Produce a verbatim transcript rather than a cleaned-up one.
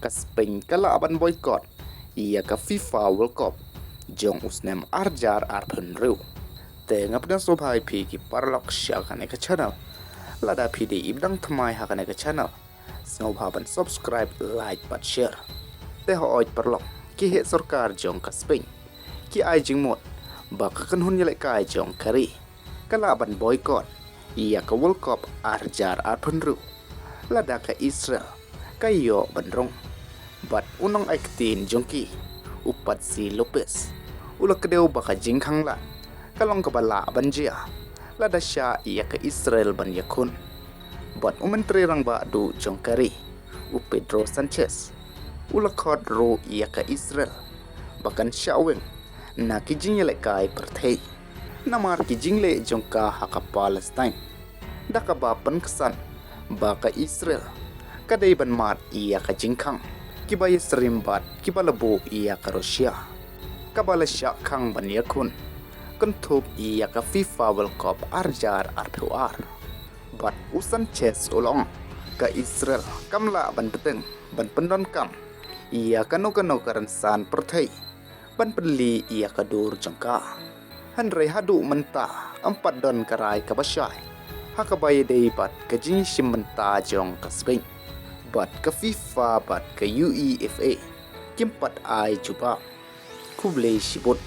Ka Spain ka lah ban boycott ïa ka FIFA World Cup jong u snem ar hajar arphew hynriew. Te nga pdiang sngewbha ïa phi ki paralok sha kane ka channel. Lada phi dei i ba dang thymmai ha kane ka channel, sngewbha ban subscribe, like bad share. Te hooid paralok, ki heh sorkar jong ka Spain ki ai jingmut ba ka kynhun ïalehkai jong ka ri ka lah ban boycott ïa ka World Cup ar hajar arphew hynriew lada ka Israel ka ïoh ban rung. Bad u nongai ktien jong ki, u Patxi Lopez, u la kdew ba ka jingkhang lad ka long kaba lah ban jia lada shah ïa ka Israel ban ïakhun. Bad u Myntri Rangbah Duh jong ka ri, u Pedro Sanchez, u la khot ruh ïa ka Israel ba kan shah weng na ki jingïalehkai pyrthei namar ki jingleh jong ka ha ka Palestine, da kaba pynksan ba ka Israel ka dei ban mad ïa ka jingkhang kiba ïasyriem bad kiba la buh ïa ka Russia, kaba la shah khang ban ïakhun kynthup ïa ka FIFA World Cup ar hajar arphew ar. Bad u Sanchez u la ong, ka Israel kam lah ban bteng ban pyndonkam ïa kano kano ka rynsan pyrthei ban pynlih ïa ka dur jong ka. Hynrei haduh mynta ym pat don ka rai kaba shai ha kaba ïadei bad ka jingïashim bynta jong ka Spain. Bad ka FIFA bad ka UEFA kim pat ai jubab. Khublei shibun.